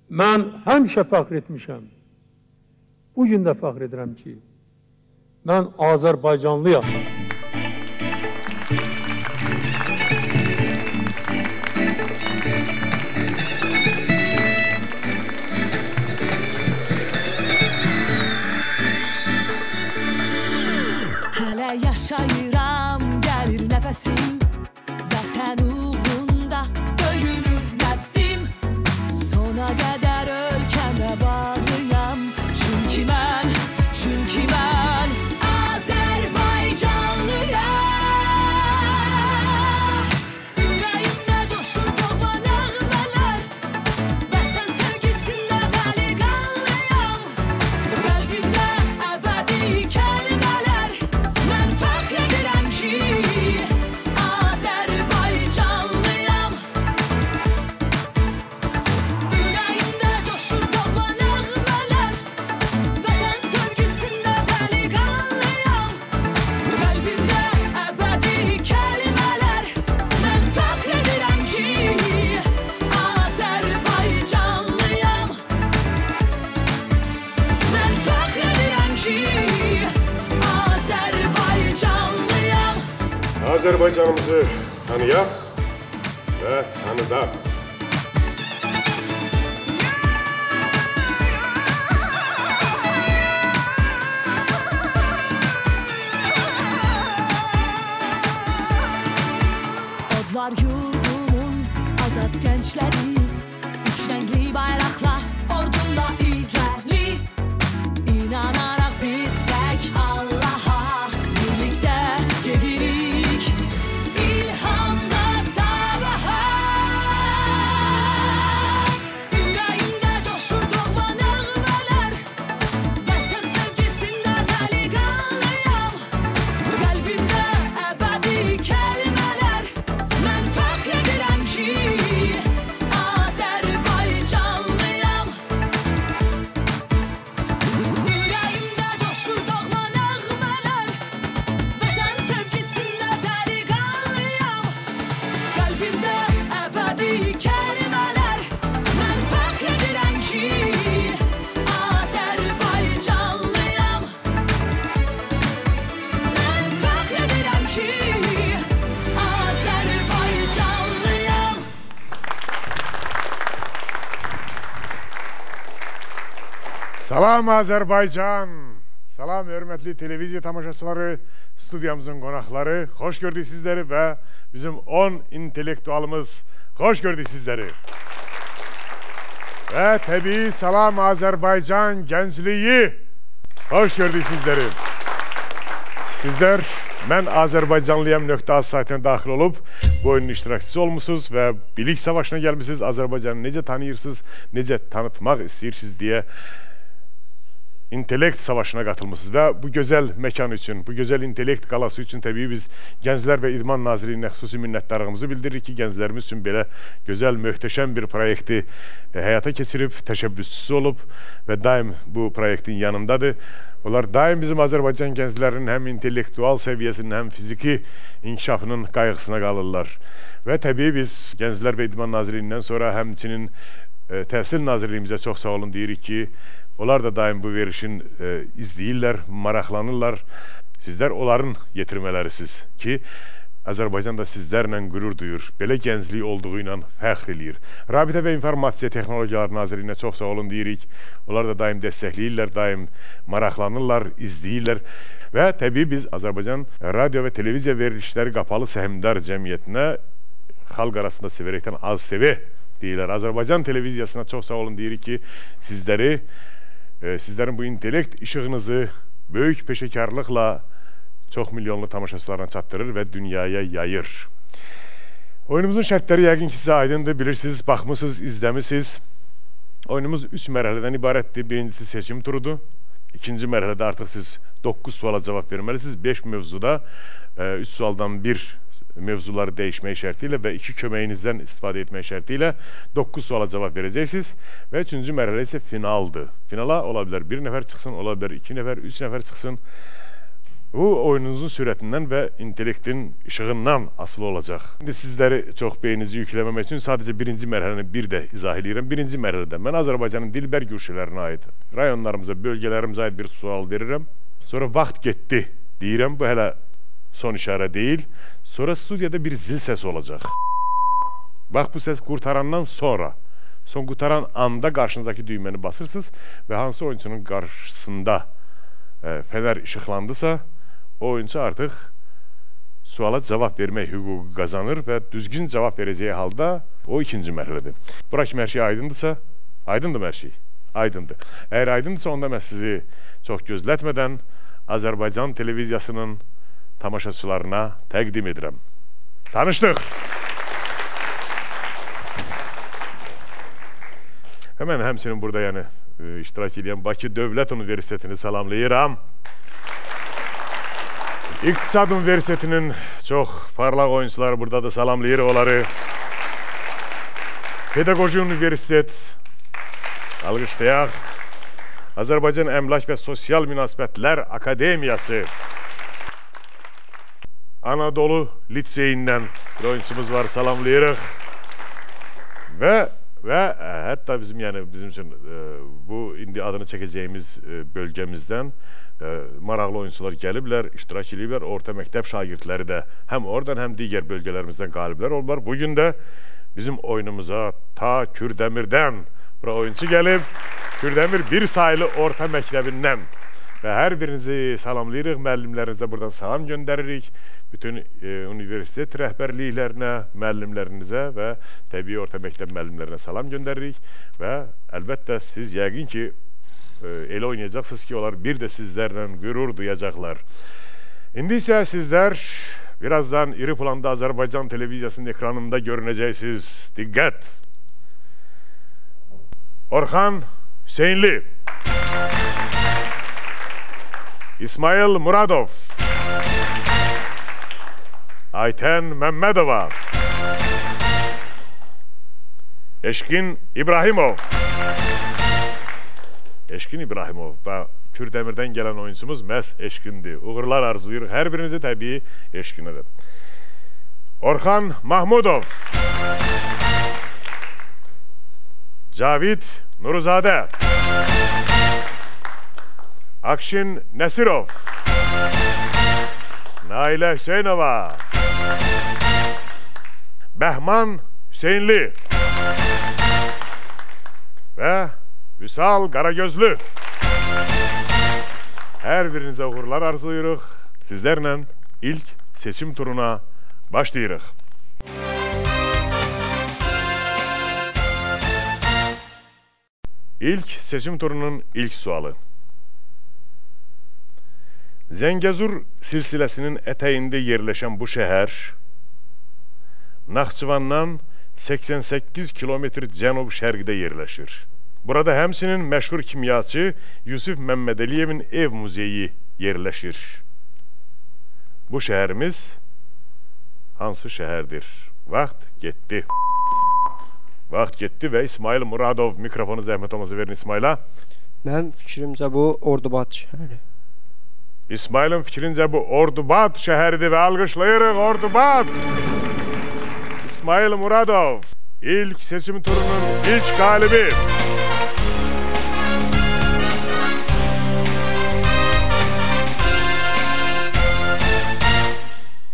Mən həmişə fəxr etmişəm. Bu gün də fəxr edirəm ki, mən Azərbaycanlıyam. Hələ yaşayıram, gəlir nəfəsim, vətən uğrunda döyünür nəbzim. Sona qədər ölkəmə bağlıyam, çünki mən Azərbaycanlıyam. Ürəyimdə coşur doğma nəğmələr, vətən sevgisində dəliqanlıyam. Qəlbimdə əbədi kəlmələr, mən fəxr edirəm ki, Azərbaycanlıyam. Ürəyimdə coşur doğma nəğmələr, vətən sevgisində dəliqanlıyam. Qəlbimdə əbədi kəlmələr, mən fəxr edirəm ki, Azərbaycanlıyam. Mən fəxr edirəm ki, Azərbaycanlıyam. Azərbaycanımızı tanıyaq və tanıdaq. Odlar yurdumun azad gençleri, üç renkli bayrakla ordumda irəli. İnanaraq biz tək Allaha birlikdə gedirik, ilhamda sabaha. Ürəyimdə coşur doğma nəğmələr, vətən sevgisində dəliqanlıyam. Qəlbimdə əbədi kəlmələr, mən fəxr edirəm ki, Azərbaycanlıyam. Ürəyimdə coşur doğma nəğmələr, vətən sevgisində dəliqanlıyam. Qəlbimdə əbədi kəlmələr, mən fəxr edirəm ki, Azərbaycanlıyam. Mən fəxr edirəm ki, Azərbaycanlıyam. Salam Azərbaycan! Salam hörmətli televiziya tamaşaçıları, studiyamızın qonaqları. Xoş gördük sizləri və bizim 10 intellektualımız. Xoş gördük sizləri. Və təbii salam Azərbaycan gəncliyi. Xoş gördük sizləri. Sizlər mən Azərbaycanlıyam.az saytına daxil olub bu oyunun iştirakçısı olmuşsunuz və bilik savaşına gəlmişsiniz. Azərbaycanı necə tanıyırsınız, necə tanıtmaq istəyirsiniz deyə intellekt savaşına qatılmışsınız və bu gözəl məkan üçün, bu gözəl intellekt qalası üçün təbii biz Gənclər və İdman Nazirliyinə xüsusi minnətdarlığımızı bildiririk ki, gənclərimiz üçün belə gözəl, möhtəşəm bir proyekti həyata keçirib, təşəbbüsçüsü olub və daim bu proyektin yanındadır. Onlar daim bizim Azərbaycan gənclərinin həm intellektual səviyyəsinin, həm fiziki inkişafının qayğısına qalırlar. Və təbii biz Gənclər və İdman Nazirliyindən sonra həmçinin Təhsil Nazirliyimizə çox sağ olun deyirik ki, onlar da daim bu verilişin izləyirlər, maraqlanırlar. Sizlər onların yetirmələrisiz ki, Azərbaycan da sizlərlə qürur duyur, belə gənclik olduğu ilə fəxr eləyir. Rabitə və İnformasiya Texnologiyaları Nazirliyinə çox sağ olun deyirik. Onlar da daim dəstəkləyirlər, daim maraqlanırlar, izləyirlər. Və təbii biz Azərbaycan Radio və Televiziya Verilişləri Qapalı Səhmdar Cəmiyyətinə xalq arasında sevərəkdən az sevi deyirlər. Azərbaycan televiziyasına çox sağ olun deyirik ki, sizləri, sizlərin bu intellekt işığınızı böyük peşəkarlıqla çox milyonlu tamaşaçılarına çatdırır və dünyaya yayır. Oyunumuzun şərtləri yəqin ki sizə aydındır, bilirsiniz, baxmısınız, izləmisiniz. Oyunumuz 3 mərhələdən ibarətdir. Birincisi seçim turudur. İkinci mərhələdə artıq siz 9 suala cavab verməlisiniz. 5 mövzuda 3 sualdan 1 mövzuları dəyişmək şərti ilə və 2 köməyinizdən istifadə etmək şərti ilə 9 suala cavab verəcəksiniz. Və üçüncü mərhələ isə finaldır. Finala ola bilər 1 nəfər çıxsın, ola bilər 2 nəfər, 3 nəfər çıxsın. Bu, oyununuzun sürətindən və intellektin işığından asılı olacaq. İndi sizləri çox beyninizi yükləməmək üçün sadəcə birinci mərhələni bir də izah eləyirəm. Birinci mərhələdə mən Azərbaycanın dilbər güşələrinə aid, rayonlarımıza, bölgələrimizə aid bir sual verirəm. Sonra vaxt getdi deyirəm, bu hələ son işarə deyil. Sonra studiyada bir zil səsi olacaq. Bax, bu səs qurtarandan sonra, son qurtaran anda qarşınızdakı düyməni basırsınız və hansı oyunçunun qarşısında fənər işıqlandısa, o oyunçu artıq suala cavab vermək hüququ qazanır və düzgün cavab verəcəyi halda o ikinci mərhələdir. Bura kimi hər şey aydındırsa, aydındır mı hər şey? Aydındır. Əgər aydındırsa, onda mən sizi çox gözlətmədən Azərbaycan televiziyasının tamaşaçılarına təqdim edirəm. Tanışdıq! Həmən həmçinin burada iştirak edən Bakı Dövlət Universitetini salamlayıram. İqtisad Universitetinin çox parlaq oyunçuları burada da salamlayır onları. Pedaqoji Universitet, alqışlayaq. Azərbaycan Əmlak və Sosial Münasibətlər Akademiyası, Anadolu Liseyindən bir oyunçumuz var, salamlayırıq. Və hətta bizim üçün bu indi adını çəkəcəyimiz bölgəmizdən maraqlı oyunçular gəliblər, iştirak eləyiblər. Orta məktəb şagirdləri də həm oradan, həm digər bölgələrimizdən qaliblər olublar. Bugün də bizim oyunumuza ta Kürdəmirdən bura oyunçu gəlib. Kürdəmir bir saylı orta məktəbindən. Və hər birinizi salamlayırıq, müəllimlərinizə buradan salam göndəririk. Bütün universitet rəhbərliklərinə, müəllimlərinizə və təbii orta məktəb müəllimlərinə salam göndəririk. Və əlbəttə siz yəqin ki, elə oynayacaqsınız ki, onlar bir də sizlərlə qürur duyacaqlar. İndi isə sizlər birazdan iri planda Azərbaycan televiziyasının ekranında görünəcəksiniz. Diqqət! Orxan Hüseynli, İsmail Muradov, Aytən Məmmədova, Eşkin İbrahimov. Eşkin İbrahimov, Kürdəmirdən gələn oyunçumuz məhz Eşkindir. Uğurlar arzulayırıq hər birinizi, təbii Eşkinə də. Orxan Mahmudov, Cavid Nuruzadə, Akşin Nəsirov, Nailə Hüseynova, Bəhman Hüseynli və Vüsal Qaragözlü. Hər birinizə uğurlar arzulayırıq. Sizlərlə ilk seçim turuna başlayırıq. İlk seçim turunun ilk sualı. Zəngəzur silsiləsinin ətəyində yerləşən bu şəhər Naxçıvandan 88 kilometr cənub-şərqdə yerləşir. Burada həmçinin məşhur kimyaçı Yusif Məmmədəliyevin ev muzeyi yerləşir. Bu şəhərimiz hansı şəhərdir? Vaxt getdi. Vaxt getdi və İsmail Muradov, mikrofonu zəhmət olmasa verin İsmaila. Mənim fikrimcə bu Ordubad şəhəri. İsmailin fikrincə bu Ordubad şəhəridir və alqışlayırıq Ordubad. İsmail Muradov ilk seçim turunun ilk qalibi.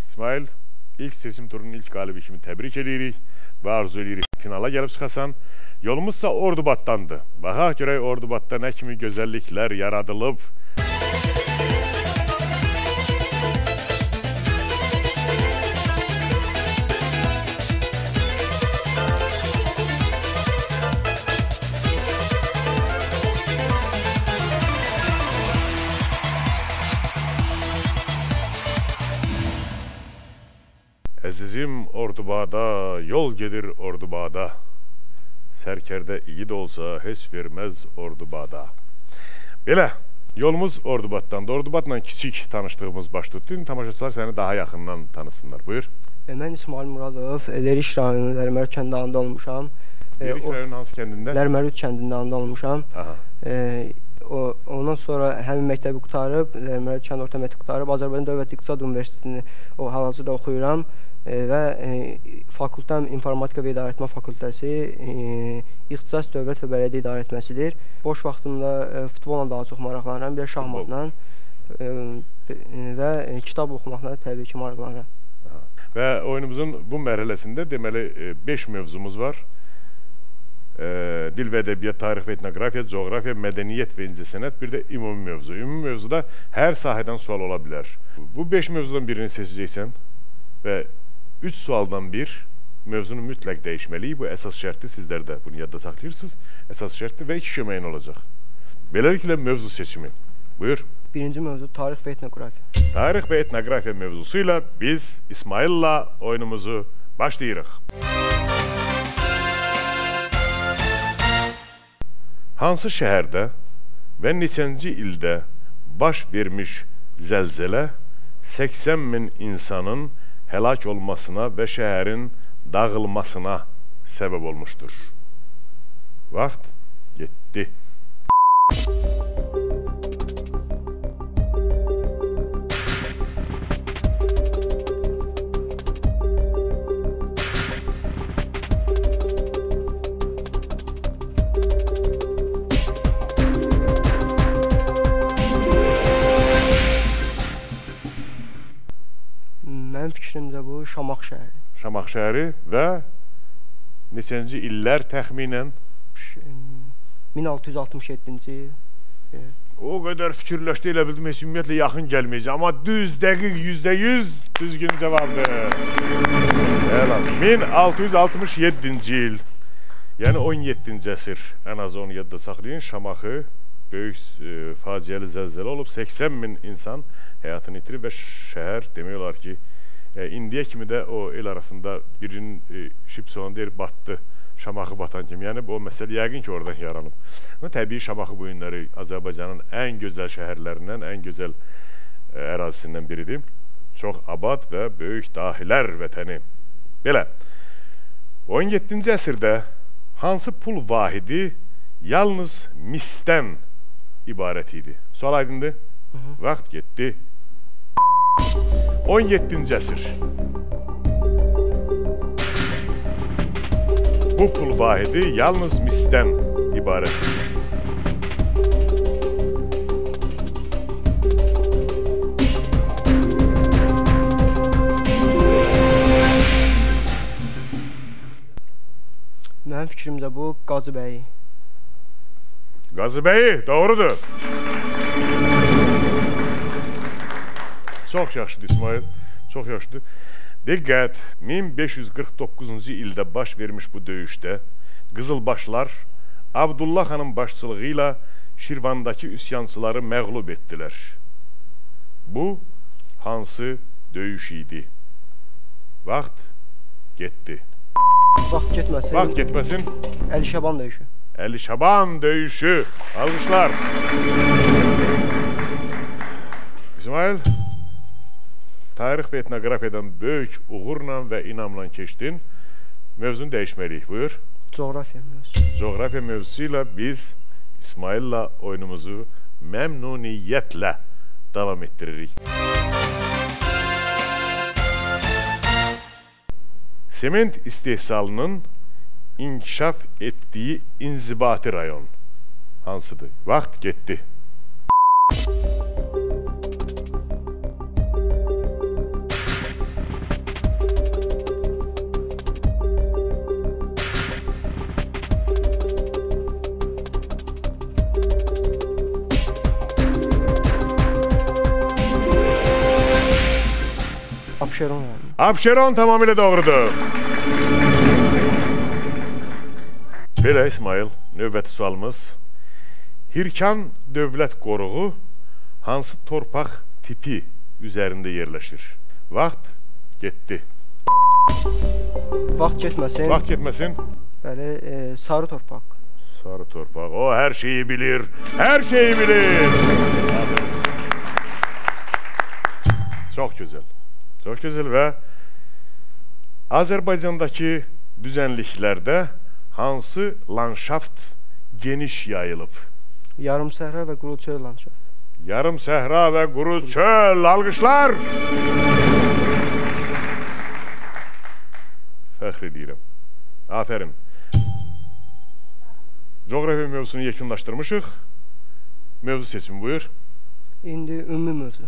İsmail, ilk seçim turunun ilk qalibi kimi təbrik edirik və arzu edirik finala gəlib çıxasan. Yolumuzsa Ordubaddandır. Baxaq görək Ordubadda nə kimi gözəlliklər yaradılıb. Əzizim Ordubada, yol gedir Ordubada. Sərkərdə igid olsa heç verməz Ordubada. Belə, yolumuz Ordubaddandır. Ordubadla kiçik tanışdığımız baş tutdu. İndi tamaşaçılar səni daha yaxından tanısınlar. Buyur. Mən İsmail Muradov, Lerik rayonu Lərmərüd kəndində anadan olmuşam. Lerik rayonunun hansı kəndində? Lərmərüd kəndində anadan olmuşam. Ondan sonra həmin məktəbi qurtarıb, Lərimər kənd orta məktəbi qurtarıb, Azərbaycan Dövlət İqtisad Universitetini hal-hazırda oxuyuram və fakültəm İnformatika və İdarəetmə fakültəsi, ixtisas dövlət və bələdiyyə idarəetməsidir. Boş vaxtımda futbolla daha çox maraqlanıram, bir də şahmatla və kitab oxumaqla təbii ki maraqlanıram. Və oyunumuzun bu mərhələsində deməli 5 mövzumuz var. Dil və ədəbiyyat, tarix və etnoqrafiya, coğrafiya, mədəniyyət və incəsənət, bir də ümumi mövzu. Ümumi mövzuda hər sahədən sual ola bilər. Bu 5 mövzudan birini seçəcəksən və 3 sualdan bir mövzunu mütləq dəyişməliyik. Bu əsas şərtdir, sizlər də bunu yadda saxlayırsınız. Əsas şərtdir və 2 köməyin olacaq. Beləliklə mövzu seçimi. Buyur. Birinci mövzu tarix və etnoqrafiya. Tarix və etnoqrafiya mövzusu ilə biz İsmayılla oyunumuzu başlayırıq. Hansı şəhərdə və neçənci ildə baş vermiş zəlzələ 80 min insanın həlak olmasına və şəhərin dağılmasına səbəb olmuşdur? Vaxt getdi. Mənim fikrimcə bu Şamaxı şəhəri. Şamaxı şəhəri və neçənci illər təxminən? 1667-ci il. O qədər fikirləşdi, elə bildim heç ümumiyyətlə yaxın gəlməyəcək. Amma düz, dəqiq, %100 düzgün cavabdır. Əla. 1667-ci il. Yəni 17-ci əsr. Ən azı onu yadda saxlayın. Şamaxı böyük faciəli zəlzələ olub. 80 min insan həyatını itirib və şəhər demək olar ki, indiyə kimi də o el arasında birinin şips olan deyir, batdı, Şamaxı batan kimi. Yəni, o məsələ yəqin ki, oradan yaranıb. Təbii Şamaxı bu günləri Azərbaycanın ən gözəl şəhərlərindən, ən gözəl ərazisindən biridir. Çox abad və böyük dahilər vətəni. Belə, 17-ci əsrdə hansı pul vahidi yalnız misdən ibarət idi? Sual aydındır? Vaxt getdi. 17-ci əsr. Bu pul vahidi yalnız misdən ibarət idi. Mənim fikrimcə bu Qazıbəyi. Qazıbəyi, doğrudur. Çox yaxşıdır İsmayıl, çox yaxşıdır. Diqqət, 1549-cu ildə baş vermiş bu döyüşdə Qızılbaşlar Abdullah xanın başçılığı ilə Şirvandakı üsyançıları məğlub etdilər. Bu hansı döyüş idi? Vaxt getdi. Vaxt getməsin. Vaxt getməsin. Əli Şaban döyüşü. Əli Şaban döyüşü. Alqışlar. İsmayıl, tarix və etnoqrafiyadan böyük uğurla və inamla keçdin. Mövzunu dəyişməliyik. Buyur. Coğrafiya mövzusu. Coğrafiya mövzusu ilə biz İsmayılla oyunumuzu məmnuniyyətlə davam etdiririk. Sement istehsalının inkişaf etdiyi inzibati rayon hansıdır? Vaxt getdi. Abşeron rayonu. Abşeron tamamilə doğrudur. Belə İsmayıl, növbəti sualımız. Hirkan Dövlət Qoruğu hansı torpaq tipi üzərində yerləşir? Vaxt getdi. Vaxt getməsin. Vaxt getməsin. Bəli, sarı torpaq. Sarı torpaq. O hər şeyi bilir. Hər şeyi bilir. Çox gözəl. Çox gözəl və Azərbaycandakı düzənliklərdə hansı landşaft geniş yayılıb? Yarım səhra və quru çöl landşaftı. Yarım səhra və quru çöl. Alqışlar. Fəxr edirəm. Afərin. Coğrafiya mövzusunu yekunlaşdırmışıq. Mövzu seçimi buyur. İndi ümumi mövzu.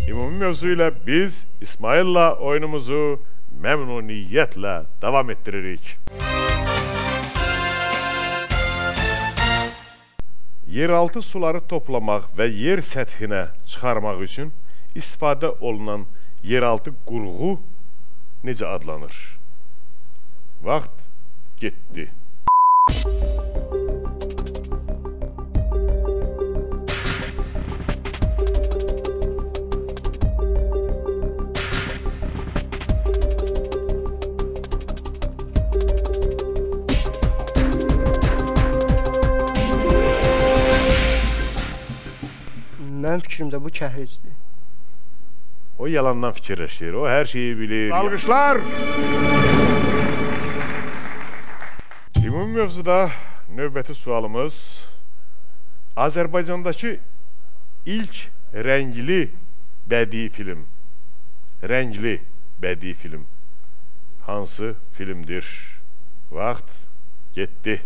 Ümumi mövzu ilə biz İsmayılla oyunumuzu məmnuniyyətlə davam etdiririk. Yeraltı suları toplamaq və yer səthinə çıxarmaq üçün istifadə olunan yeraltı qurğu necə adlanır? Vaxt getdi. Mənim fikrimdə bu kəhrizdir. O yalandan fikirləşir, o hər şeyi bilir. Alqışlar! Ümumi mövzuda növbəti sualımız Azərbaycandakı ilk rəngli bədii film. Rəngli bədii film. Hansı filmdir? Vaxt getdi.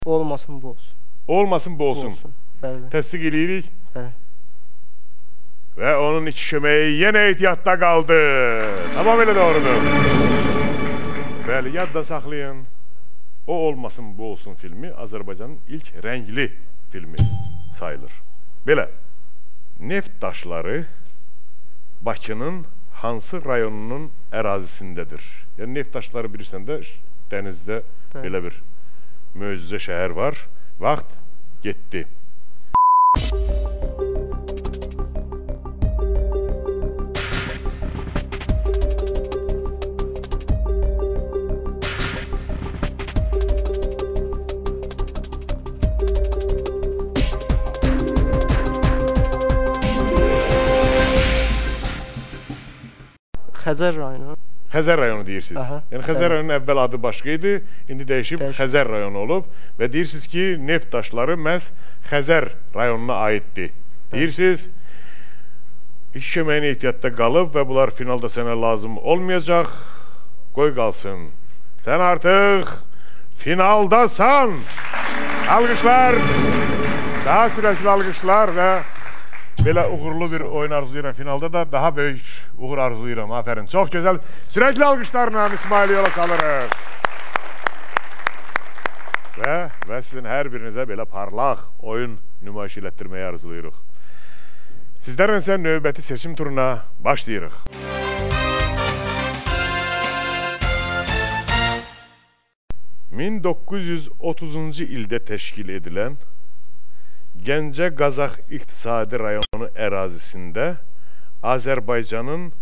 Olmasın bu olsun. Olmasın bu olsun. Bəli. Təsdiq eləyirik. Bəli. Və onun iki köməyi yenə ehtiyatda qaldı. Tamamilə doğrudur. Bəli, yadda saxlayın. O olmasın bu olsun filmi Azərbaycanın ilk rəngli filmi sayılır. Belə, neft daşları Bakının hansı rayonunun ərazisindədir? Yəni neft daşları bilirsən də dənizdə belə bir möcüzə şəhər var. Vaxt getdi. Xəzər rayonu. Xəzər rayonu deyirsiniz. Aha, yəni Xəzər rayonunun əvvəl adı başqa idi, indi dəyişib Xəzər rayonu olub və deyirsiniz ki, neft daşları məhz Xəzər rayonuna aiddir. Deyirsiniz, iki köməyin ehtiyatda qalıb və bunlar finalda sənə lazım olmayacaq. Qoy qalsın. Sən artıq finaldasan. Alqışlar, daha sürəkli alqışlar və belə uğurlu bir oyun arzulayıram. Finalda da daha böyük uğur arzulayıram. Afərin. Çox gözəl. Sürəkli alqışlarla İsmaili yola salırıq. Və sizin hər birinizə belə parlaq oyun nümayiş elətdirməyi arzulayırıq. Sizlərlə isə növbəti seçim turuna başlayırıq. ...1930-cu ildə təşkil edilən Gəncə-Qazax İqtisadi Rayonu ərazisində Azərbaycanın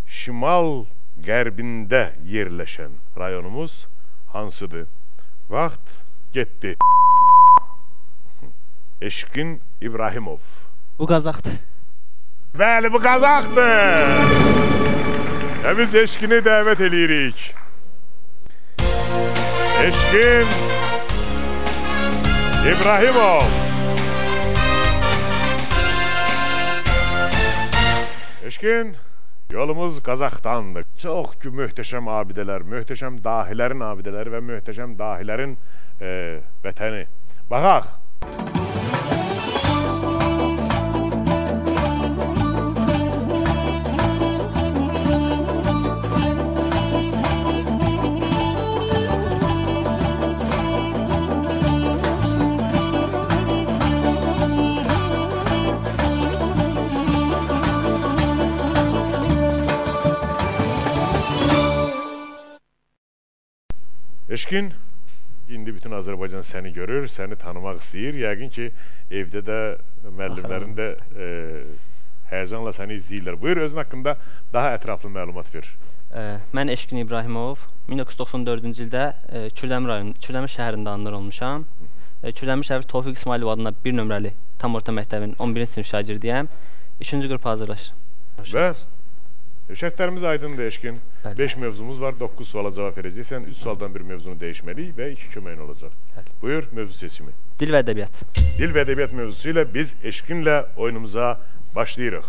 şimal-qərbində yerləşən rayonumuz hansıdır? Vaxt getdi. Eşqin İbrahimov. Bu Qazaxdır. Bəli, bu Qazaxdır. Və biz Eşqini dəvət eləyirik. Eşqin İbrahimov. Eşqin, yolumuz Qazaxdandır. Çox möhtəşəm abidələr, möhtəşəm dahilərin abidələri və möhtəşəm dahilərin vətəni. Baxaq. Eşqin, indi bütün Azərbaycan səni görür, səni tanımaq istəyir. Yəqin ki, evdə də müəllimlərin də həyəcanla səni izləyirlər. Buyur, özün haqqında daha ətraflı məlumat ver. Mən Eşkin İbrahimov, 1994-cü ildə Kürdəmir rayonu, Kürdəmir şəhərində anadan olmuşam. Kürdəmir şəhəri Tofiq İsmailov adına 1 nömrəli tam orta məktəbin 11-ci sinif şagirdiyəm. 2-ci qrupa hazırlaşıram. Və şərtlərimiz aydındır Eşkin. 5 mövzumuz var, 9 suala cavab verəcəksən. 3 sualdan bir mövzunu dəyişməliyik və 2 köməyin olacaq. Bəli. Buyur, mövzu seçimi. Dil və ədəbiyyat. Dil və ədəbiyyat mövzusu ilə biz Eşkinlə oyunumuza başlayırıq.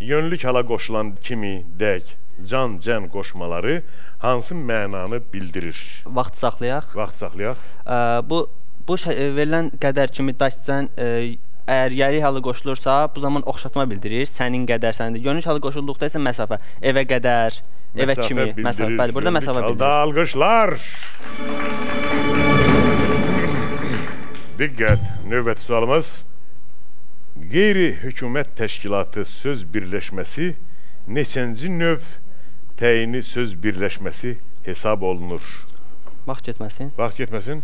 Yönlük hala qoşulan kimi, dək, can, cən qoşmaları hansı mənanı bildirir? Vaxt saxlayaq. Vaxt saxlayaq. Bu verilən qədər kimi, daş, cən, əgər yəlik halı qoşulursa, bu zaman oxşatma bildirir. Sənin qədər, sənindir. Yönlük halı qoşulduqda isə məsafə. Evə qədər, evə kimi. Məsafə. Bəli, burada məsafə bildirir. Alqışlar! Diqqət! Növbəti sualımız. Qeyri-hökumət təşkilatı söz birləşməsi neçənci növ təyini söz birləşməsi hesab olunur? Vaxt getməsin. Vaxt getməsin.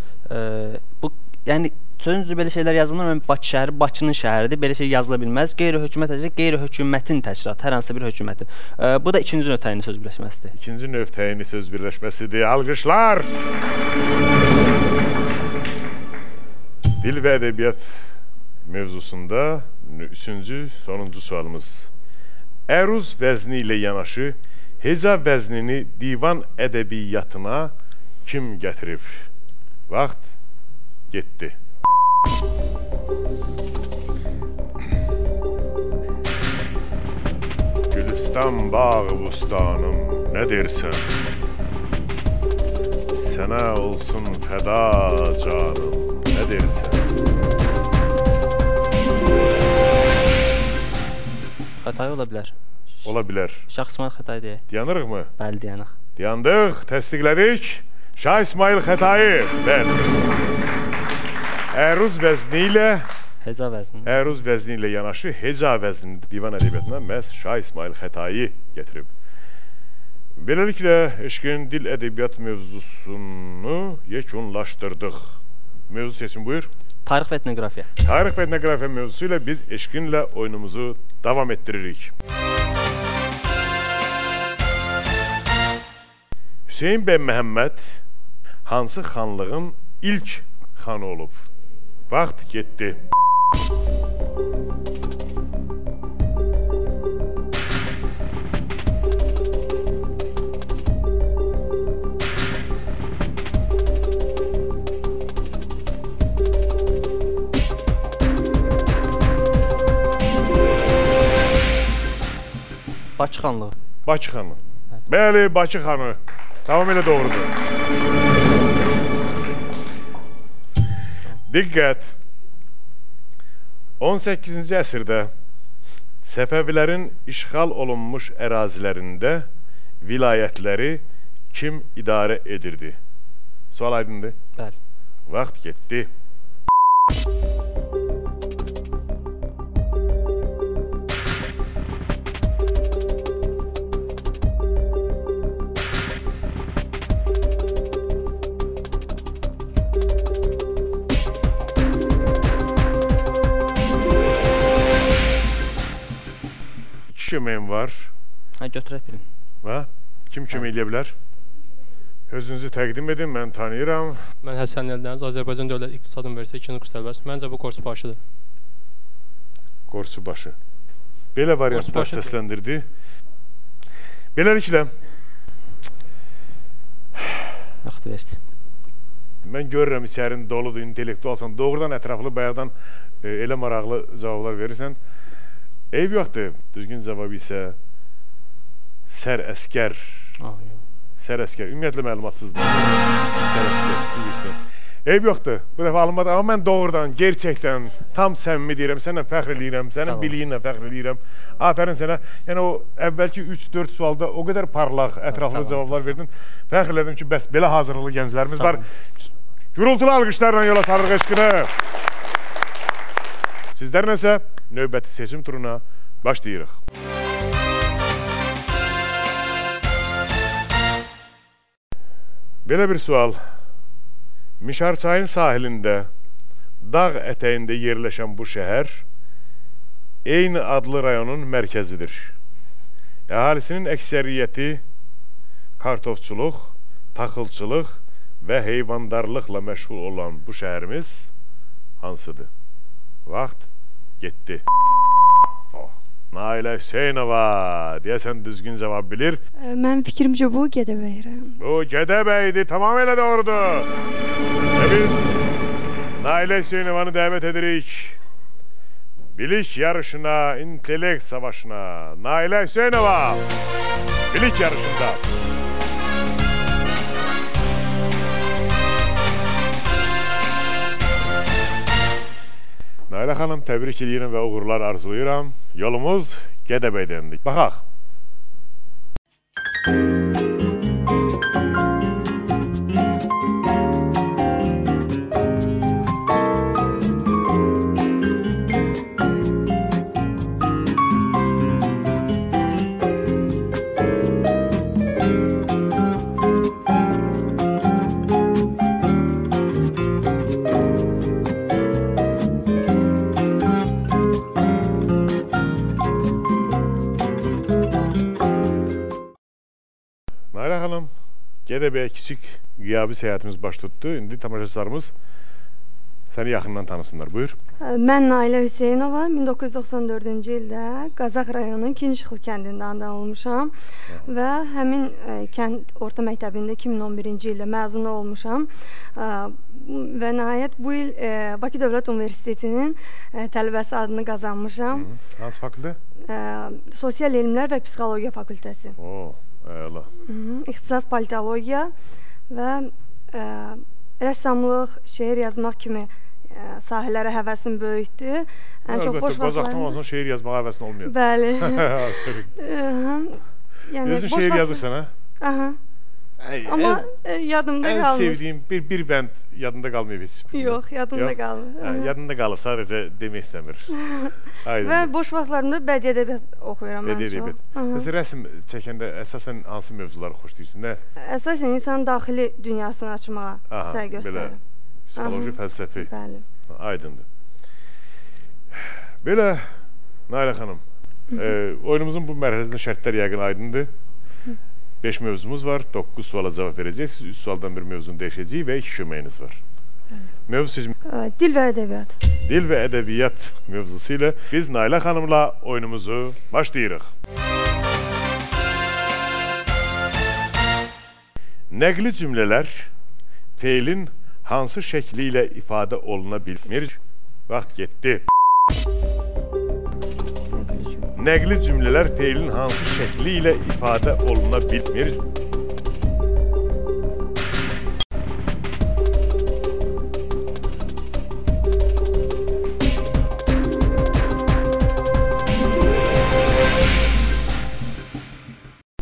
Bu, yəni, sözün düzü belə şeylər yazılmır. Mən Bakı şəhəri, Bakının şəhəridir. Belə şey yazıla bilməz. Qeyri-hökumət təşkilatı, qeyri-hökumətin təşkilatı, hər hansı bir hökumətin. Bu da ikinci növ təyini söz birləşməsidir. İkinci növ təyini söz birləşməsidir. Alqışlar! Dil və ədəbiyyat mövzusunda üçüncü, sonuncu sualımız. Əruz vəzni ilə yanaşı heca vəznini divan ədəbiyyatına kim gətirib? Vaxt getdi. Gülistan bağı bustanım, nə dersən? Sənə olsun fəda canım, nə dersən? Xətai ola bilər. Ola bilər. Şah İsmayıl Xətai deyək. Dayanırıq mı? Bəli, dayanıq. Dayandıq, təsdiqlədik. Şah İsmayıl Xətai. Bəli. Əruz vəzni ilə heca vəzni. Əruz vəzni ilə yanaşı heca vəznini divan ədəbiyyatına məhz Şah İsmayıl Xətai gətirib. Beləliklə, Eşkin dil ədəbiyyat mövzusunu yekunlaşdırdıq. Mövzu seçim buyur. Tarix və etnoqrafiya. Tarix və etnoqrafiya mövzusu ilə biz Eşkinlə oyunumuzu davam etdiririk. Hüseyn bəy Məhəmməd hansı xanlığın ilk xanı olub? Vaxt getdi. Bakı xanlığı. Bakı xanı. Bəli, Bakı xanı. Tamamilə doğrudur. Diqqət! 18-ci əsrdə Səfəvilərin işğal olunmuş ərazilərində vilayətləri kim idarə edirdi? Sual aydındır? Bəli. Vaxt getdi. Köməyim var. Ha, götürək birini. Ha? Kim kömək eləyə bilər? Özünüzü təqdim edin, mən tanıyıram. Mən Həsən Əldəniz, Azərbaycan Dövlət İqtisad Universiteti 2-ci kurs tələbəsi. Məncə bu Korsubaşıdır. Korsubaşı. Belə variantlar səsləndirdi. Beləliklə. Vaxt versin. Mən görürəm içərin doludur, intellektualsan. Doğrudan ətraflı, bayaqdan elə maraqlı cavablar verirsən. Eyb yoxdur. Düzgün cavab isə sər-əskər. Sər-əskər. Ümumiyyətlə məlumatsızdır. Sər-əskər. Bilirsən. Eyb yoxdur. Bu dəfə alınmadı. Amma mən doğrudan, gerçəkdən tam səmimi deyirəm. Səninlə fəxr eləyirəm. Sənin biliyinlə fəxr eləyirəm. Afərin sənə. Yəni o əvvəlki 3-4 sualda o qədər parlaq, ətraflı cavablar verdin. Fəxr elədim ki, bəs belə hazırlıqlı gənclərimiz var. Gürültülü alqışlarla yola salırıq Eşkinə. Sizlərlə isə növbəti seçim turuna başlayırıq. Belə bir sual. Mişarçayın sahilində, dağ ətəyində yerləşən bu şəhər Eyni adlı rayonun mərkəzidir. Əhalisinin əksəriyyəti kartofçuluq, taxılçılıq və heyvandarlıqla məşğul olan bu şəhərimiz hansıdır? Vaxt getdi. Oh, Nailə Hüseynova, deyəsən düzgün cavab bilir. Mənim fikrimcə bu Gədəbəy rayonu. Bu Gədəbəydir, tamamilə doğrudur. Və biz Nailə Hüseynovanı dəvət edirik. Bilik yarışına, intellekt savaşına. Nailə Hüseynova, bilik yarışında. Nailə xanım, təbrik edirəm və uğurlar arzulayıram. Yolumuz Gədəbəydəndir. Baxaq. Gədəbəyə kiçik qiyabi səyahətimiz baş tutdu. İndi tamaşaçılarımız səni yaxından tanısınlar. Buyur. Mən Nailə Hüseynova, 1994-cü ildə Qazax rayonunun Kinşıxlı kəndində anadan olmuşam və həmin kənd orta məktəbində 2011-ci ildə məzun olmuşam və nəhayət bu il Bakı Dövlət Universitetinin tələbəsi adını qazanmışam. Hansı fakültə? Sosial Elmlər və Psixologiya Fakültəsi. Oo. Əla. İxtisas politologiya və rəssamlıq, şeir yazmaq kimi sahələrə həvəsim böyükdür. Ən çox boş vaxtlarımda... Əlbəttə, şeir yazmağa həvəsin olmuyor. Bəli. Yəni, özün şeir yazırsan, hə? Aha. Amma yadımda qalmır. Ən sevdiyim bir bənd yadında qalmayıb heç. Yox, yadımda qalmır. Yadında qalıb, sadəcə demək istəmir. Və boş vaxtlarımda bədii ədəbiyyat oxuyuram mən çox. Bədii ədəbiyyat. Məsələn, rəsm çəkəndə əsasən hansı mövzuları xoşlayırsın? Nə? Əsasən insanın daxili dünyasını açmağa səy göstərirəm. Psixoloji, fəlsəfi. Bəli. Aydındır. Belə, Nailə xanım, oyunumuzun bu mərhələsində şərtlər yəqin aydındır. 5 mövzumuz var, 9 suala cavab verəcəksiniz, 3 sualdan bir mövzunu dəyişəcəyik və 2 köməyiniz var. Mövzu seçimi... Dil və ədəbiyyat. Dil və ədəbiyyat mövzusu ilə biz Nailə xanımla oyunumuzu başlayırıq. Nəqli cümlələr feilin hansı şəkli ilə ifadə oluna bilmir? Vaxt getdi. Nəqli cümlələr feilin hansı şəkli ilə ifadə oluna bilmir?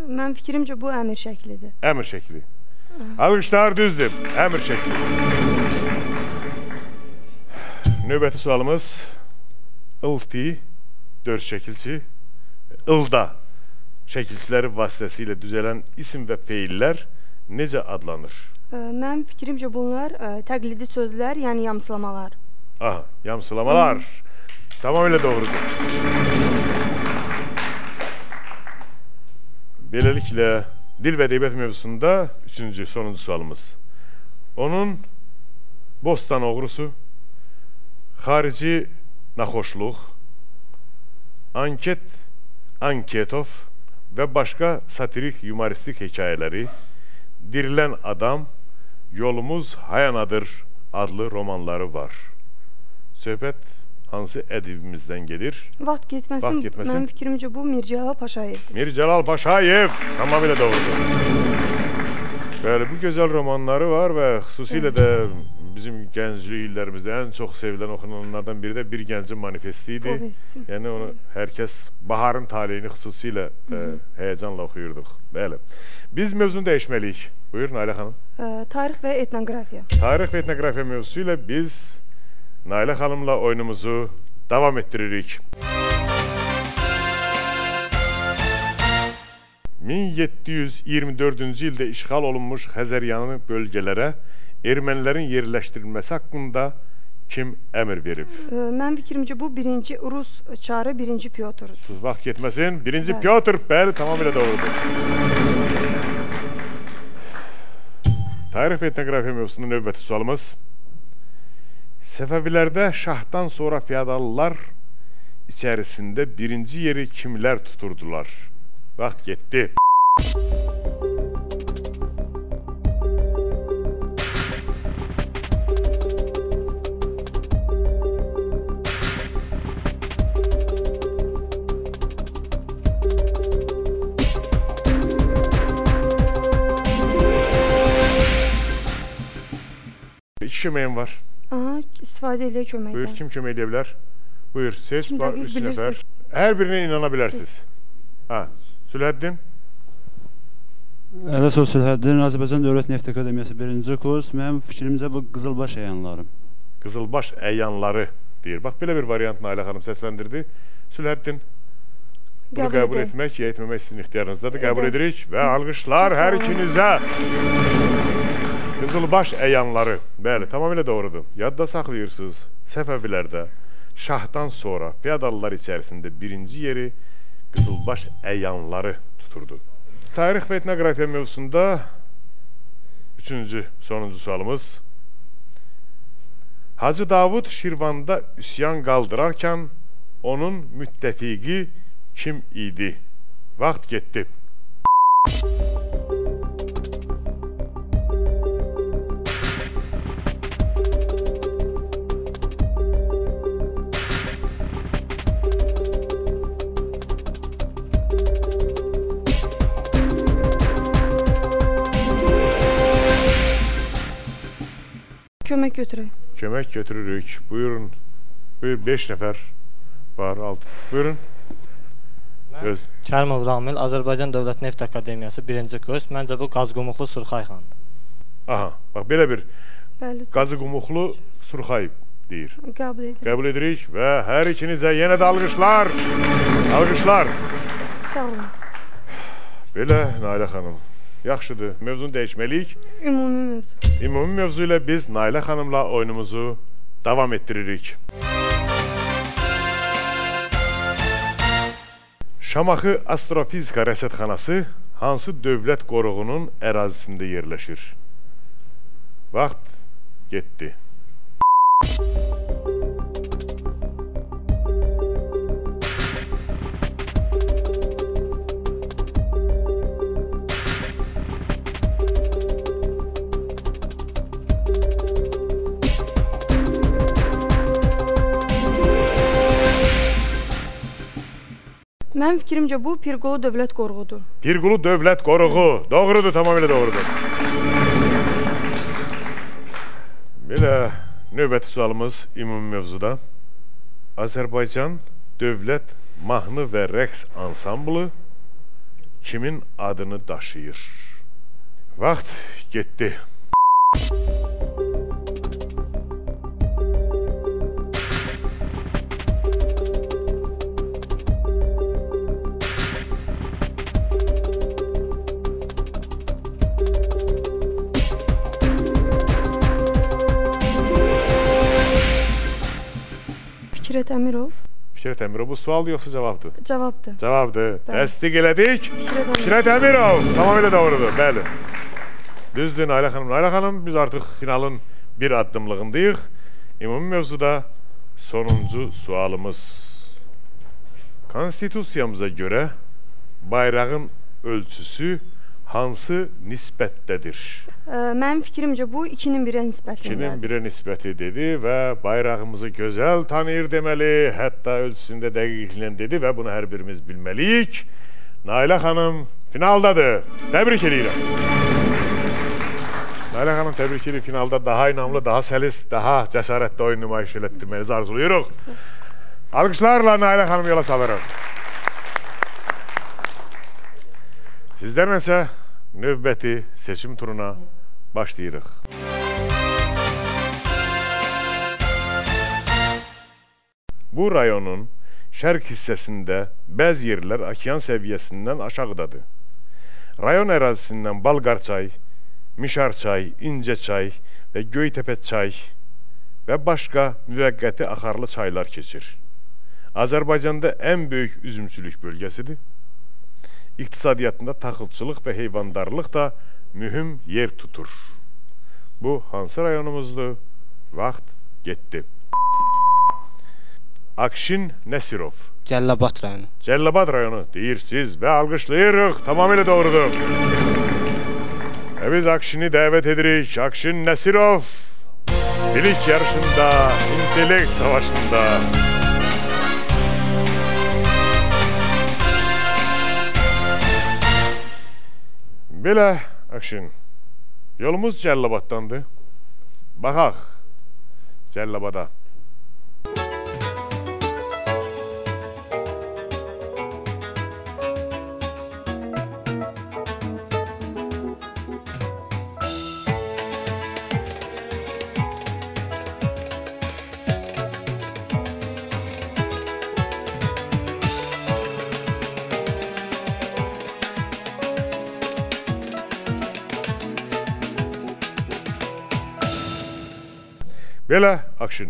Mənim fikrimcə bu əmir şəklidir. Əmir şəkli. Alqışlar düzdür. Əmir şəkli. Növbəti sualımız İLTİ 4 şəkilçi, ılda şəkilçiləri vasitəsilə düzələn isim və feillər necə adlanır? Mənim fikrimcə bunlar təqlidi sözlər, yəni yamsılamalar. Aha, yamsılamalar. Tamamilə doğrudur. Beləliklə, dil və ədəbiyyat mövzusunda üçüncü, sonuncu sualımız. Onun bostan oğrusu, xarici naxoşluq, Anket, Anketov və başqa satirik, yumoristik hekayələri, Dirilən Adam, Yolumuz Hayanadır adlı romanları var. Söhbət hansı ədibimizdən gedir? Vaxt getməsin, mənim fikrimcə bu Mir Cəlal Paşayevdir. Mir Cəlal Paşayev, tamamilə doğrudur. Bəli, bu gözəl romanları var və xüsusilə də bizim gənclik illərimizdə ən çox sevilən oxunanlardan biri də Bir Gəncin Manifesti idi. Povesti. Yəni onu hər kəs baharın taleyini xüsusilə həyəcanla oxuyurduq. Bəli. Biz mövzunu dəyişməliyik. Buyur Nailə xanım. Tarix və etnoqrafiya. Tarix və etnoqrafiya mövzusu ilə biz Nailə xanımla oyunumuzu davam etdiririk. 1724-cü ildə işğal olunmuş Xəzəryanı bölgələrə ermənilərin yerləşdirilməsi haqqında kim əmr verib? Mənim fikrimcə bu birinci Rus çarı 1-ci Pyotrdur. Vaxt getməsin. 1-ci Pyotr, bəli, tamamilə doğrudur. Tarix və etnoqrafiya mövzusunda növbəti sualımız. Səfəvilərdə şahdan sonra feodallar içərisində birinci yeri kimlər tuturdular? Vaxt getdi. İki köməyim var. Aha, istifadə eləyək köməkdən. Buyur, kim kömək edə bilər? Buyur, ses var, 3 nəfər. Hər birinə inana bilərsiniz. Ha, Sülhəddin. Ələsov Sülhəddin, Azərbaycan Dövlət Neft Akademiyası 1-ci kurs. Mənim fikrimcə bu Qızılbaş əyanları. Qızılbaş əyanları deyir. Bax, belə bir variant Nailə xanım səsləndirdi. Sülhəddin, bunu qəbul etmək, ya etməmək sizin ixtiyarınızdadır. Qəbul edirik və alqışlar hər ikinizə. Qızılbaş əyanları. Bəli, tamamilə doğrudur. Yadda saxlayırsınız, Səfəvilərdə şahdan sonra feodallar içərisində birinci yeri Qızılbaş əyanları tuturdu. Tarix və etnoqrafiya mövzusunda üçüncü, sonuncu sualımız. Hacı Davud Şirvanda üsyan qaldırarkən onun müttəfiqi kim idi? Vaxt getdi. Kömək götürək. Kömək götürürük. Buyurun. Buyur, 5 nəfər var, 6. Buyurun. Kərimov Ramil, Azərbaycan Dövlət Neft Akademiyası 1-ci kurs. Məncə bu Qazqumuqlu Surxay xandır. Aha, bax belə bir Qazqumuqlu Surxay deyir. Qəbul edirik. Qəbul edirik və hər ikinizə yenə də alqışlar. Alqışlar. Sağ olun. Belə Nailə xanım. Yaxşıdır. Mövzunu dəyişməliyik. Ümumi mövzu. Ümumi mövzu ilə biz Nailə xanımla oyunumuzu davam etdiririk. Şamaxı Astrofizika Rəsədxanası hansı dövlət qoruğunun ərazisində yerləşir? Vaxt getdi. Mənim fikrimcə bu Pirqulu Dövlət Qoruğudur. Pirqulu Dövlət Qoruğu. Doğrudur, tamamilə doğrudur. Belə növbəti sualımız ümumi mövzuda. Azərbaycan Dövlət Mahnı və Rəqs Ansamblı kimin adını daşıyır? Vaxt getdi. Fikrət Əmirov. Fikrət Əmirov, bu sualdır yoxsa cavabdır? Cavabdır. Cavabdır. Təsdiq elədik. Fikrət Əmirov. Tamamilə doğrudur, bəli. Düzdür, Nailə xanım. Nailə xanım, biz artıq finalın bir addımlığındayıq. Ümumi mövzuda sonuncu sualımız. Konstitusiyamıza görə bayrağın ölçüsü hansı nisbətdədir? Mənim fikrimcə bu 2-nin 1-ə nisbətindədir. 2-nin 1-ə nisbəti dedi və bayrağımızı gözəl tanıyır deməli, hətta ölçüsündə dəqiqliklə dedi və bunu hər birimiz bilməliyik. Nailə xanım finaldadır. Təbrik edirəm. Nailə xanım, təbrik edirik. Finalda daha inamlı, daha səlis, daha cəsarətli oyun nümayiş elətdirməyinizi arzuluyuruq. Alqışlarla Nailə xanım yola salırıq. Sizlərlə isə növbəti seçim turuna başlayırıq. Bu rayonun şərq hissəsində bəzi yerlər okean səviyyəsindən aşağıdadır. Rayon ərazisindən Balqarçay, Mişarçay, İncəçay və Göytəpə çay və başqa müvəqqəti axarlı çaylar keçir. Azərbaycanda ən böyük üzümçülük bölgəsidir. İqtisadiyyatında taxılçılıq və heyvandarlıq da mühüm yer tutur. Bu hansı rayonumuzdur? Vaxt getdi. Akşin Nəsirov. Cəllabad rayonu. Cəllabad rayonu deyirsiniz və alqışlayırıq. Tamamilə doğrudur. Və biz Akşini dəvət edirik. Akşin Nəsirov bilik yarışında, intellekt savaşında. Belə, Akşin, yolumuz Cəllabaddandır. Baxaq Cəllabada. Belə, Akşin,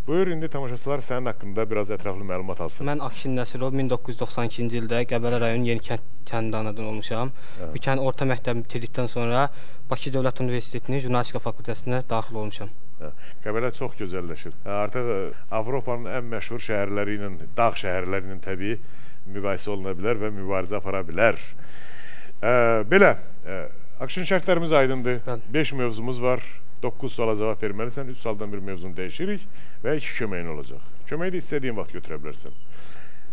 buyur indi tamaşaçılar sənin haqqında biraz ətraflı məlumat alsın. Mən Akşin Nəsirov, 1992-ci ildə Qəbələ rayonu Yenikənd kəndində anadan olmuşam. Bu kənd orta məktəbi bitirdikdən sonra Bakı Dövlət Universitetinin Jurnalistika fakültəsinə daxil olmuşam. Qəbələ çox gözəlləşir. Artıq Avropanın ən məşhur şəhərləri ilə, dağ şəhərləri ilə təbii müqayisə oluna bilər və mübarizə apara bilər. Belə, Akşin, şərtlərimiz aydındır. 5 mövzumuz var. 9 suala cavab verməlisən, 3 sualdan bir mövzunu dəyişirik və 2 köməyin olacaq. Köməyi də istədiyin vaxt götürə bilərsən.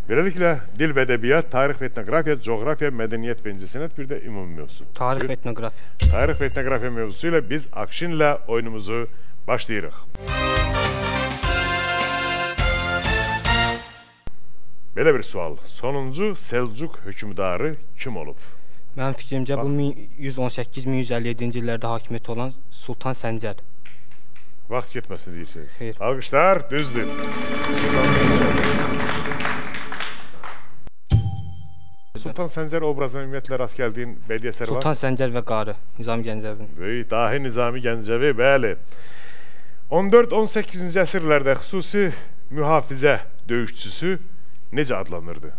Beləliklə, dil və ədəbiyyat, tarix və etnoqrafiya, coğrafiya, mədəniyyət və incəsənət, bir də ümumi mövzu. Tarix və etnoqrafiya. Tarix və etnoqrafiya mövzusu ilə biz Akşinlə oyunumuzu başlayırıq. Belə bir sual. Sonuncu Səlcuq hökmdarı kim olub? Mənim fikrimcə bu 1118-1157-ci illərdə hakimiyyəti olan Sultan Səncər. Vaxt getməsin deyirsiniz. Xeyr. Alqışlar, düzdür. Sultan Səncər obrazına ümumiyyətlə rast gəldiyin bədii əsər var? Sultan Səncər və Qarı, Nizami Gəncəvinin. Böyük dahi Nizami Gəncəvi, bəli. 14-18-ci əsrlərdə xüsusi mühafizə döyüşçüsü necə adlanırdı?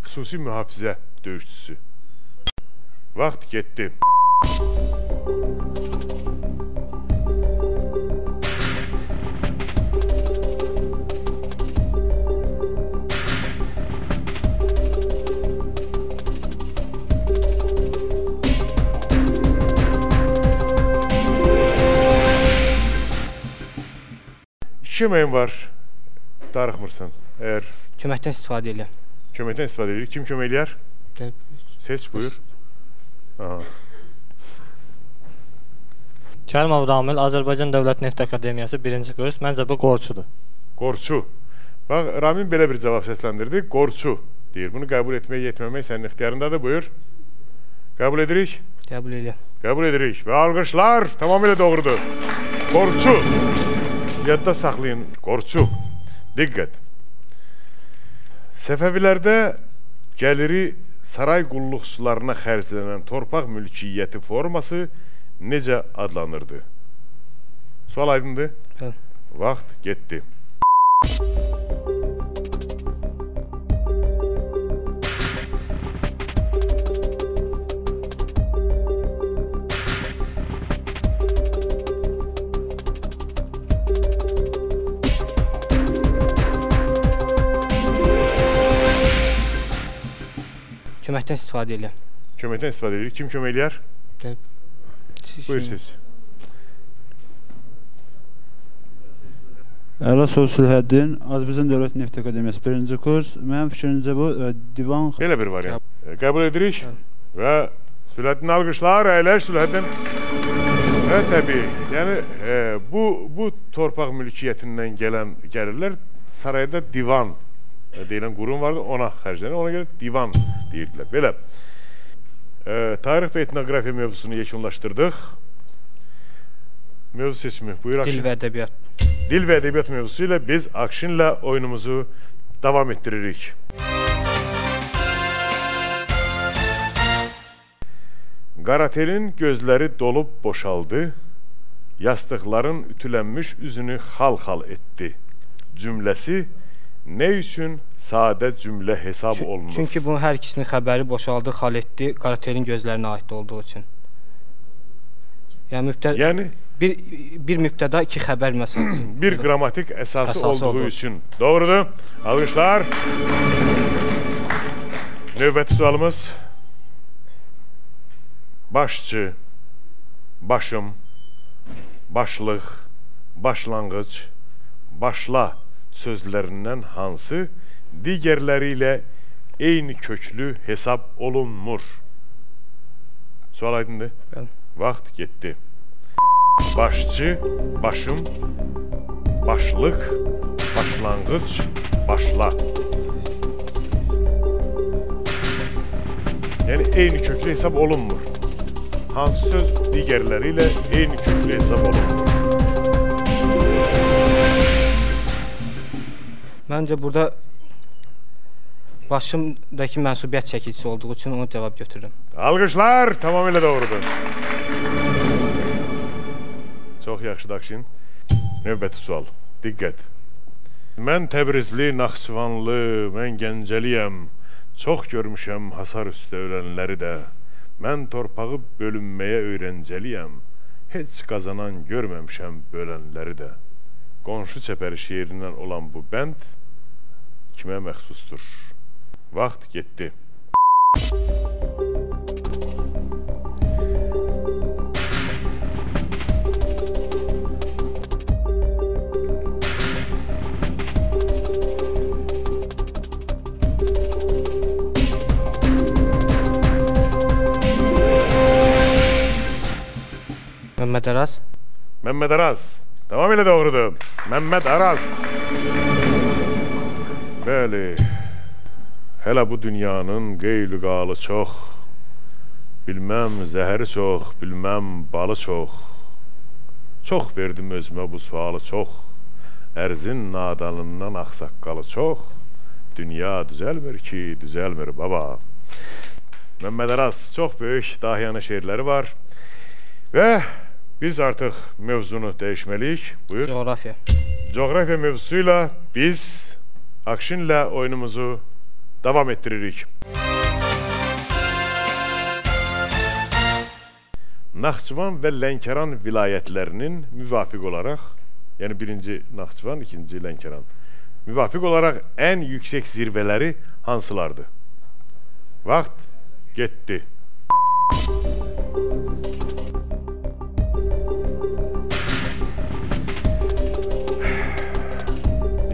Xüsusi mühafizə döyüşçüsü. Vaxt getdi. İki köməyin var. Darıxmırsan. Əgər köməkdən istifadə eləyəm. Köməkdən istifadə edirik. Kim kömək eləyər? Seç, buyur. Aha. Kərimov Ramil, Azərbaycan Dövlət Neft Akademiyası 1-ci kurs. Məncə bu qorçudur. Qorçu. Bax, Ramin belə bir cavab səsləndirdi. Qorçu deyir. Bunu qəbul etmək, etməmək sənin ixtiyarındadır. Buyur. Qəbul edirik? Qəbul edirəm. Qəbul edirik. Və alqışlar tamamilə doğrudur. Qorçu. Yadda saxlayın. Qorçu. Diqqət. Səfəvilərdə gəliri saray qulluqçularına xərclənən torpaq mülkiyyəti forması necə adlanırdı? Sual aydındır? Bəli. Vaxt getdi. Köməkdən istifadə eləyəm. Köməkdən istifadə edirik. Kim kömək eləyər? Buyur siz. Əlasov Sülhəddin, Azərbaycan Dövlət Neft Akademiyası 1-ci kurs. Mənim fikrimcə bu divan... Belə bir variant. Qəbul edirik və Sülhəddin alqışlar, əyləş Sülhəddin. Və təbii, yəni bu torpaq mülkiyyətindən gələn gəlirlər sarayda divan deyilən qurum vardı, ona xərclənir. Ona görə divan deyirdilər. Belə, tarix və etnoqrafiya mövzusunu yekunlaşdırdıq. Mövzu seçimi, buyur Akşin. Dil və ədəbiyyat. Dil və ədəbiyyat mövzusu ilə biz Akşinlə oyunumuzu davam etdiririk. Qaratelin gözləri dolub boşaldı, Yastıqların ütülənmiş üzünü xal-xal etdi cümləsi nə üçün sadə cümlə hesab olunur? Çünki bunun hər ikisinin xəbəri boşaldı, xal etdi, Qaratelin gözlərinə aid olduğu üçün. Yəni, yəni bir mübtəda, iki xəbər məsəl üçün. Bir qrammatik əsası olduğu üçün. Doğrudur. Alqışlar. Növbəti sualımız. Başçı, başım, başlıq, başlanğıc, başla sözlərindən hansı digərləri ilə eyni köklü hesab olunmur? Sual aydındır? Bəli. Vaxt getdi. Başçı, başım, başlıq, başlanğıc, başla. Yəni, eyni köklü hesab olunmur. Hansı söz digərləri ilə eyni köklü hesab olunmur? Məncə burada başımdakı mənsubiyyət çəkicisi olduğu üçün onu cavab götürürüm. Alqışlar tamamilə doğrudur. Çox yaxşı Akşin. Növbəti sual. Diqqət. Mən Təbrizli, Naxçıvanlı, mən Gəncəliyəm. Çox görmüşəm hasar üstə ölənləri də. Mən torpağı bölünməyə öyrəncəliyəm. Heç qazanan görməmişəm bölənləri də. Qonşu çəpəri şeirindən olan bu bənd kimə məxsusdur? Vaxt getdi. Məmməd Araz. Məmməd Araz. Tamamilə doğrudur. Məmməd Araz. Bəli. Hələ bu dünyanın qeylü-qalı çox. Bilməm zəhəri çox, bilməm balı çox. Çox verdim özümə bu sualı çox. Ərzin nadanından ağsaqqalı çox. Dünya düzəlmir ki, düzəlmir baba. Məmməd Araz çox böyük dahiyana şeirləri var. Və biz artıq mövzunu dəyişməliyik. Buyur. Coğrafiya. Coğrafiya mövzusuyla biz Akşinlə oyunumuzu davam etdiririk. Naxçıvan və Lənkəran vilayətlərinin müvafiq olaraq, yəni birinci Naxçıvan, ikinci Lənkəran, müvafiq olaraq ən yüksək zirvələri hansılardır? Vaxt getdi.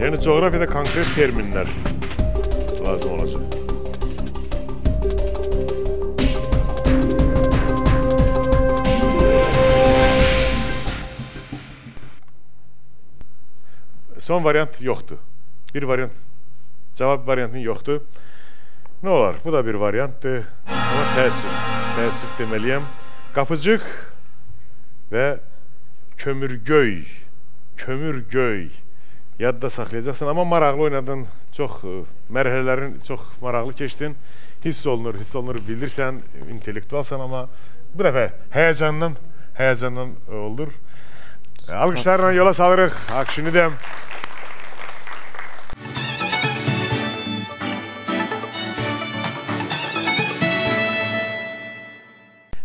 Yəni coğrafiyada konkret terminlər lazım olacaq. Son variant yoxdur. Bir variant, cavab variantının yoxdur. Nə olar? Bu da bir variantdır. Amma təəssüf, təəssüf deməliyəm. Qapıcıq və Kömürgöy, Kömürgöy yadda saxlayacaqsan. Amma maraqlı oynadın, çox mərhələlərin çox maraqlı keçdin. Hiss olunur, hiss olunur, bilirsən, intellektualsan, amma bu dəfə həyəcandan olur. Alqışlarla yola salırıq Akşini də.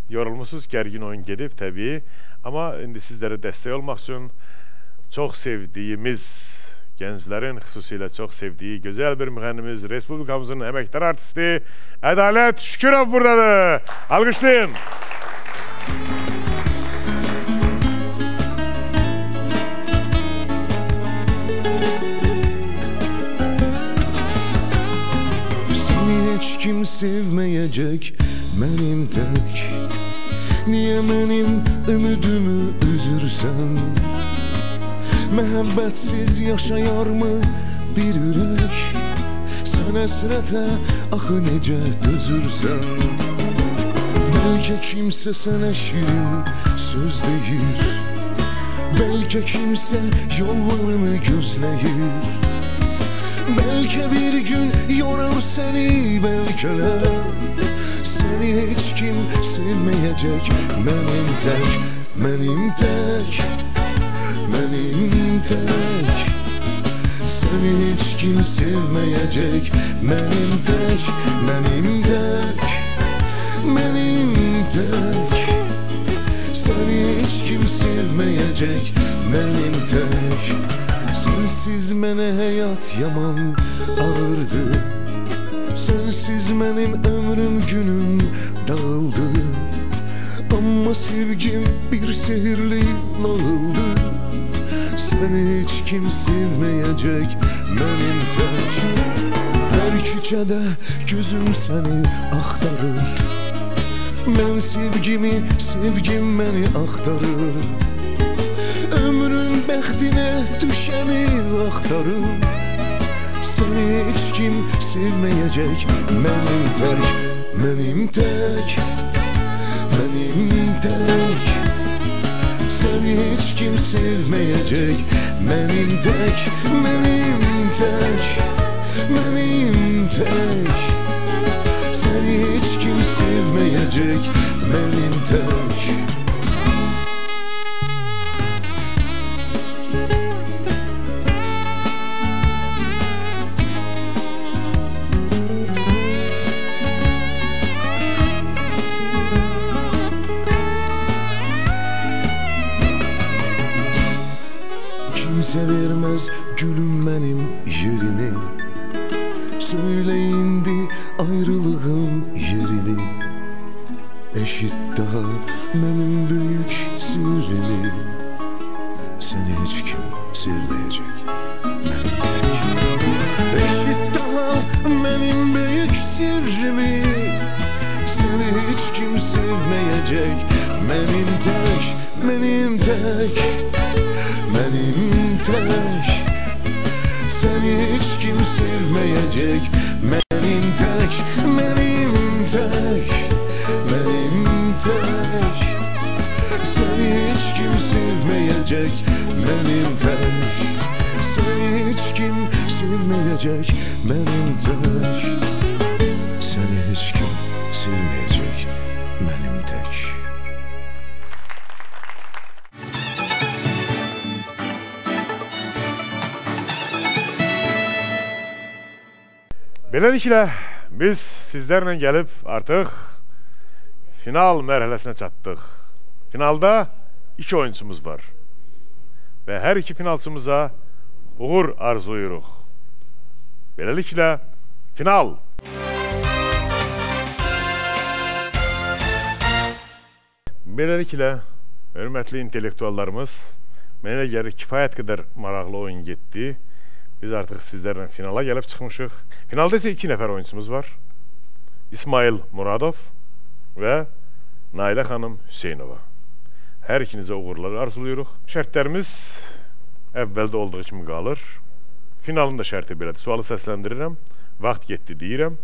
Yorulmuşsunuz, gərgin oyun gedib təbii. Amma indi sizlərə dəstək olmaq üçün çox sevdiyimiz, gənclərin xüsusilə çox sevdiyi gözəl bir müğənnimiz, Respublikamızın əməkdar artisti Ədalət Şükürov buradadır. Alqışlayın. Seni heç kim sevməyəcək mənim tək. Niyə mənim ümidimi üzürsən? Məhəbbətsiz yaşayarmı bir ürək? Sən həsrətə axı necə dözürsən? Bəlkə kimsə sənə şirin söz deyir, bəlkə kimsə yollarını gözləyir, bəlkə bir gün yorar səni, bəlkələr səni heç kim sevməyəcək mənim tək. Mənim tək, mənim tək. Səni heç kim sevməyəcək. Mənim tək, mənim tək, mənim tək. Səni heç kim sevməyəcək. Mənim tək. Sənsiz mənə həyat yaman ağırdı. Sənsiz mənim ömrüm günüm dağıldı. Amma sevgim bir sehirli nağıldı. Səni heç kim sevməyəcək. Mənim tək. Hər küçədə gözüm səni axtarır. Mən sevgimi, sevgim məni axtarır. Ömrün bəxtinə düşəni axtarır. Səni heç kim sevməyəcək. Mənim tək, mənim tək, mənim tək. Səni heç kim sevməyəcək. Mənim tək, mənim tək, mənim tək. Səni heç kim sevməyəcək. Mənim tək. Kimse vermez gülüm benim yerimi. Söyle indi ayrılığın yerini. Eşit daha benim büyük sirrimi. Seni hiç kim sevmeyecek benim tek. Eşit daha benim büyük sirrimi. Seni hiç kim sevmeyecek. Benim tek, benim tek, mənim tək. Səni heç kim sevməyəcək. Mənim tək, mənim tək, mənim tək. Səni heç kim sevməyəcək. Mənim tək. Səni heç kim sevməyəcək. Mənim tək. Səni heç kim sevməyəcək. Mənim tək. Beləliklə, biz sizlərlə gəlib artıq final mərhələsinə çatdıq. Finalda iki oyunçumuz var və hər iki finalçımıza uğur arzulayırıq. Beləliklə, final! Beləliklə, hörmətli intellektuallarımız, mənə gəlir kifayət qədər maraqlı oyun getdi. Biz artıq sizlərlə finala gəlib çıxmışıq. Finalda isə iki nəfər oyunçumuz var. İsmail Muradov və Nailə xanım Hüseynova. Hər ikinizə uğurlar arzulayırıq. Şərtlərimiz əvvəldə olduğu kimi qalır. Finalın da şərti belədir. Sualı səsləndirirəm. Vaxt getdi deyirəm.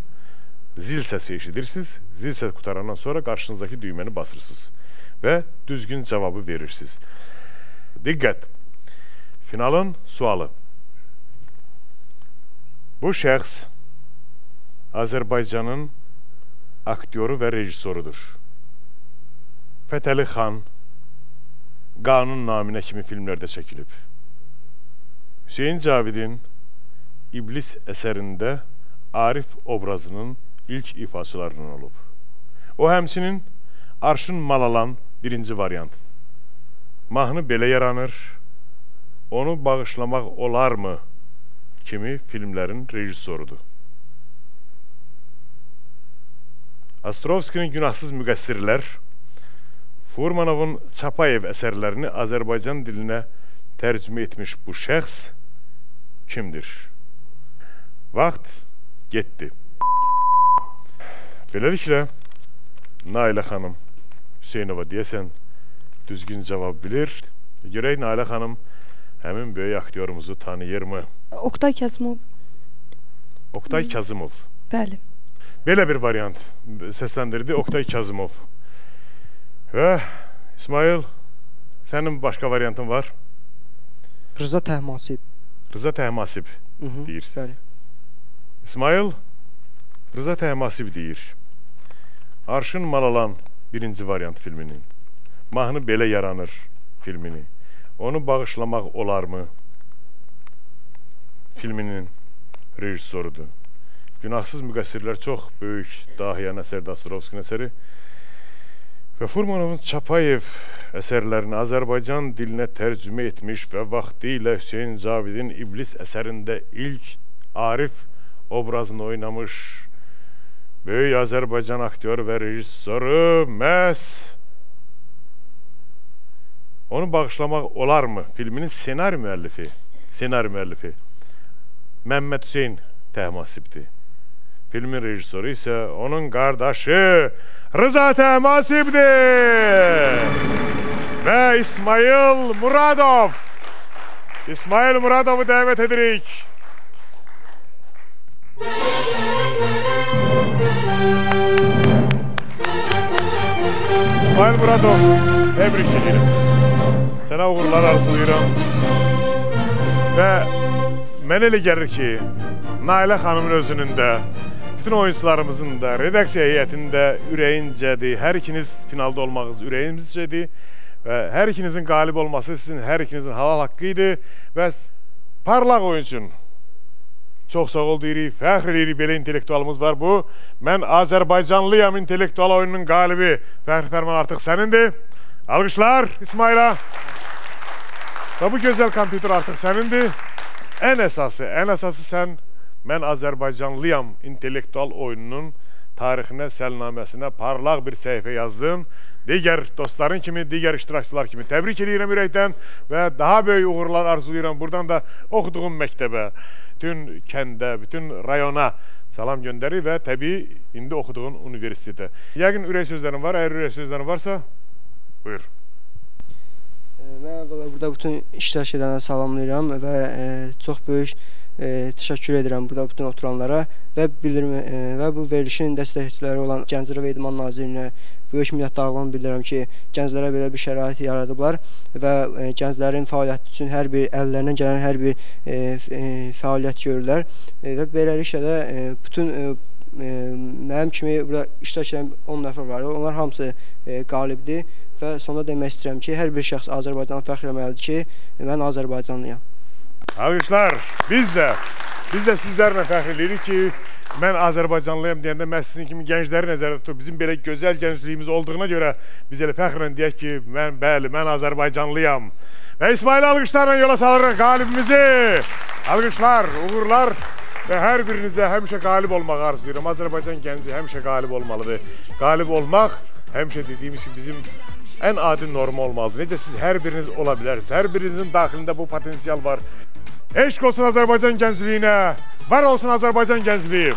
Zil səsi eşidirsiniz. Zil səsi qutarandan sonra qarşınızdakı düyməni basırsınız və düzgün cavabı verirsiniz. Diqqət! Finalın sualı. Bu şəxs Azərbaycanın aktyoru və rejissorudur. Fətəli Xan, Qanun naminə kimi filmlərdə çəkilib. Hüseyn Cavidin İblis əsərində Arif obrazının ilk ifaçılarından olub. O həmçinin Arşın Malalan birinci variant. Mahnı belə yaranır, onu bağışlamaq olarmı kimi filmlərin rejissorudur. Ostrovskinin Günahsız Müqəssirlər, Furmanovun Çapayev əsərlərini Azərbaycan dilinə tərcümə etmiş bu şəxs kimdir? Vaxt getdi. Beləliklə, Nailə xanım Hüseynova deyəsən düzgün cavab bilir. Görək Nailə xanım həmin böyük aktyorumuzu tanıyırmı? Oqtay Kazımov. Oqtay Kazımov. Bəli. Belə bir variant səsləndirdi Oqtay Kazımov. Və İsmail, sənin başqa variantın var? Rıza Təhmasib. Rıza Təhmasib deyirsiniz. Bəli. İsmail Rıza Təhmasib deyir. Arşın Malalan birinci variant filminin. Mahnı belə yaranır filmini. Onu bağışlamaq olarmı? Filminin rejissorudur. Günahsız Müqəssirlər çox böyük dahiyanə əsər, Dostoyevskinin əsəri. Və Furmanovun Çapayev əsərlərini Azərbaycan dilinə tərcümə etmiş və vaxtilə Hüseyn Cavidin İblis əsərində ilk Arif obrazını oynamış böyük Azərbaycan aktyoru və rejissoru məhz Onu bağışlamaq olarmı? Filminin senari müəllifi Məmməd Hüseyn Təhmasibdir. Filmin rejissoru isə onun qardaşı Rıza Təhmasibdir. Və İsmail Muradov. İsmail Muradovu dəvət edirik. İsmail Muradov, təbrik edirəm. Sənə uğurlar arzulayıram. Və mənə elə gəlir ki, Nailə xanımın özünün də, bütün oyunçularımızın da, redaksiya heyətinin də ürəyincədir. Hər ikiniz finalda olmağınız ürəyimizcədir. Və hər ikinizin qalib olması sizin hər ikinizin halal haqqı idi. Və parlaq oyun üçün çox sağ ol deyirik, fəxr edirik, belə intellektualımız var bu. Mən Azərbaycanlıyam intellektual oyununun qalibi. Fəxri fərman artıq sənindir. Alqışlar İsmaila. Və bu gözəl kompüter artıq sənindir. Ən əsası sən Mən Azərbaycanlıyam intellektual oyununun tarixinə, səlnaməsinə parlaq bir səhifə yazdın. Digər dostların kimi, digər iştirakçılar kimi təbrik edirəm ürəkdən və daha böyük uğurlar arzulayıram. Buradan da oxuduğum məktəbə, bütün kəndə, bütün rayona salam göndərir və təbii indi oxuduğun universitetə. Yəqin ürək sözlərin var, əgər ürək sözlərin varsa, buyur. Mən əvvəla burada bütün iştirak edənləri salamlayıram və çox böyük təşəkkür edirəm burada bütün oturanlara və və bu verilişin dəstəkçiləri olan Gənclər və İdman Nazirliyinə böyük minnətdarlığımı bildirirəm ki, gənclərə belə bir şərait yaradıblar və gənclərin fəaliyyəti üçün hər bir əllərindən gələn hər bir fəaliyyət görürlər və beləliklə də bütün mənim kimi burada iştirak edən 10 nəfər var. Onlar hamısı qalibdir və sonda demək istəyirəm ki, hər bir şəxs Azərbaycanı fəxr eləməlidir ki, mən Azərbaycanlıyam. Alqışlar, biz də sizlərlə fəxr edirik ki, mən Azərbaycanlıyam deyəndə məhz sizin kimi gəncləri nəzərdə tutub, bizim belə gözəl gəncliyimiz olduğuna görə biz elə fəxrlə deyək ki, mən, bəli, mən Azərbaycanlıyam. Və İsmail alqışlarla yola salırıq qalibimizi. Alqışlar, uğurlar və hər birinizə həmişə qalib olmağı arzulayıram. Azərbaycan gənci həmişə qalib olmalıdır. Qalib olmaq həmişə dediyimiz ki, bizim ən adi norma olmalıdır. Necə siz hər biriniz ola bilərsiniz. Hər birinizin daxilində bu potensial var. Eşq olsun Azərbaycan gəncliyinə, var olsun Azərbaycan gəncliyi.